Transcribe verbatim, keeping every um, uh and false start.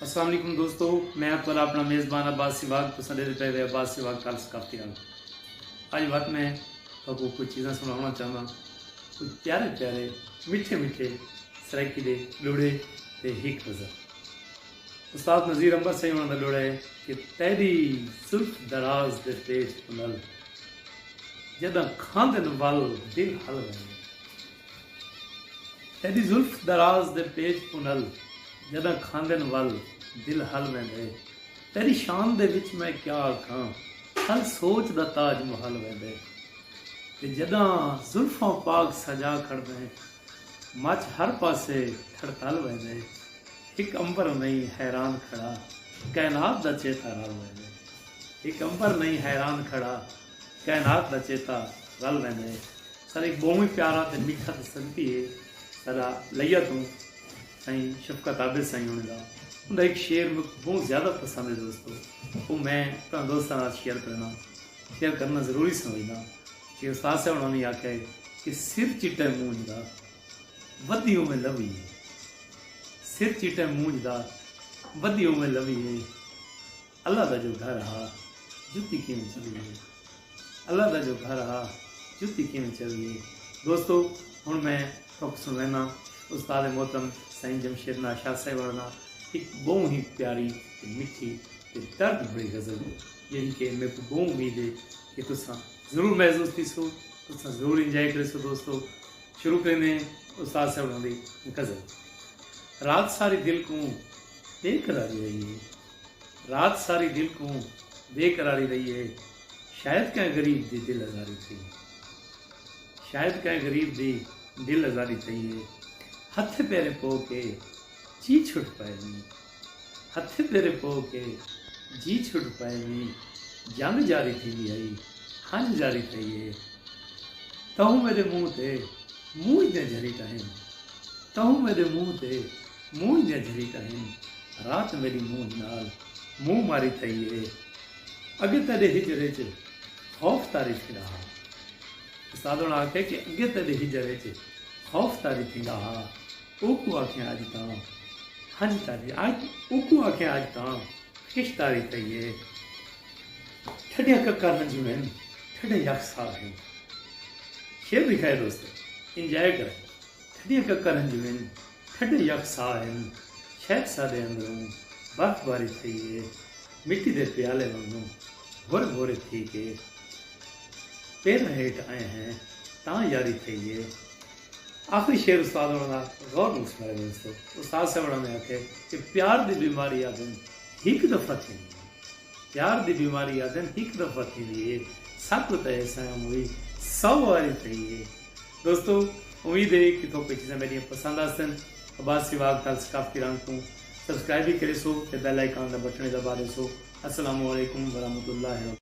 السلام علیکم دوستو، میں آپ کو اپنا میزبان عباس سواگ، تساں ݙیہدے پئے وے عباس سواگ کال ثقافتی رنگ۔ اڄ وقت میں تہاکوں کچھ چیزاں سݨاوݨا چاہنداں، کچھ پیارے پیارے، مٹھے مٹھے سرائیکی دے ݙوہڑے تے ہک نظر۔ استاد نذیر عنبر سئیں ہوݨاں دا ݙوہڑا ہے کہ تیݙی زلف دراز دے پیچ پنل، جݙاں کھاندن ول دل ہل ویندے۔ تیݙی زلف دراز دے پیچ پنل، جݙاں کھاندن ول دل ہل ویندے۔ تیݙی شان دے وچ میں کیا آکھاں، ہر سوچ دا تاج محل ویندے۔ تے جݙاں زلفاں پاک سجا کھڑدیں، مچ ہر پاسے تھڑتل ویندے۔ ہک عنبر نئیں حیران کھڑا، کائنات دا چیتا رل ویندے۔ ہک عنبر نئیں حیران کھڑا، کائنات دا چیتا رل ویندے۔ سر، ہک ٻہوں ہی پیارا تے مٹھا تے سنتی ہے ساݙا لیا توں سائیں شفقت عابد سائیں ہوݨیں دا۔ اوندا ہک شعر میکوں ٻہوں زیادہ پسند ہے دوستو، او میں اپݨے دوستاں نال شیئر کرݨا، شیئر کرݨا ضروری سمجھداں کہ استاد صاحب ہوݨاں نے آکھیا ہے کہ سر چٹے مونجھ دا ودی اوویں لوی ہے۔ سر چٹے مونجھ دا ودی اوویں لوی ہے۔ اللہ دا جو گھر ہا، جتی کیویں چوی ہے۔ اللہ دا جو گھر ہا، جتی کیویں چوی ہے۔ دوستو، ہݨ میں تہاکوں سݨوینداں استاد محترم سائیں جمشید ناز شاہ صاحب ہوݨاں دا ہک ٻہوں ہی پیاری تے مٹھی تے درد بھری غزل، جیڑھی کہ میکوں ٻہوں امید ہے کہ تساں ضرور محظوظ تھیسو، تساں ضرور انجوائے کریسو۔ دوستو، شروع کریندے ہیں استاد صاحب ہوݨاں دی غزل۔ رات ساری دل کوں بے قراری رہی ہے، رات ساری دل کوں بے قراری رہی ہے، شاید کہیں غریب دی دل آزاری تھئی، شاید کہیں غریب دی دل آزاری تھئی ہے۔ ہتھے پیرے پو کے جی چھٹ پئے ویں، ہتھے پیرے پو کے جی چھٹ پئے ویں، جنگ جاری تھیندی ہئی، ہنج جاری تھئی ہے۔ تہوں میݙے منہ تے مونجھ دیاں جھریٹاں ہن، تہوں میݙے منہ تے مونجھ دیاں جھریٹاں ہن، رات میݙی مونجھ نال منہ ماری تھئی ہے۔ اڳے تیݙے ہجر اچ خوف طاری تھیندا ہا۔ استاد ہوݨاں آکھیا کہ اڳے تیݙے ہجر اچ خوف طاری تھیندا ہا، اوکوں آکھیں اڄ تاں ہنج طاری، اڄ اوکوں آکھیں اڄ تاں خش طاری تھئی ہے۔ ٹھڈیاں ککر ہنجوں ہن، ٹھڈے یک ساہ ہن۔ شعر لکھا ہے دوستو، انجوائے کرو۔ ٹھڈیاں ککر ہنجوں ہن، ٹھڈے یک ساہ ہن۔ شاید ساݙے اندروں برف باری تھئی ہے۔ مٹی دے پیالے وانگوں بھورے بھورے تھی کے پیراں ہیٹھ آئے ہیں، تاں یاری تھئی ہے۔ آخری شعر استاد ہوݨاں دا غور نال سݨایا ویسو۔ استاد صاحب ہوݨاں نے آکھے کہ پیار دی بیماری آدن ہک دفعہ تھیندی ہے، پیار دی بیماری آدن ہک دفعہ تھیندی ہے، ساکوں تاں اے سائیں ہوئی سو واری تھئی ہے۔ دوستو، امید ہے کہ تہاکوں چیزاں میݙیاں پسند آسن۔ عباس سواگ کال ثقافتی رنگ کوں سبسکرائب وی کریسو تے بیل آئیکن دا بٹن دبا ݙیسو۔ السلام علیکم ورحمۃ اللہ وبرکاتہ۔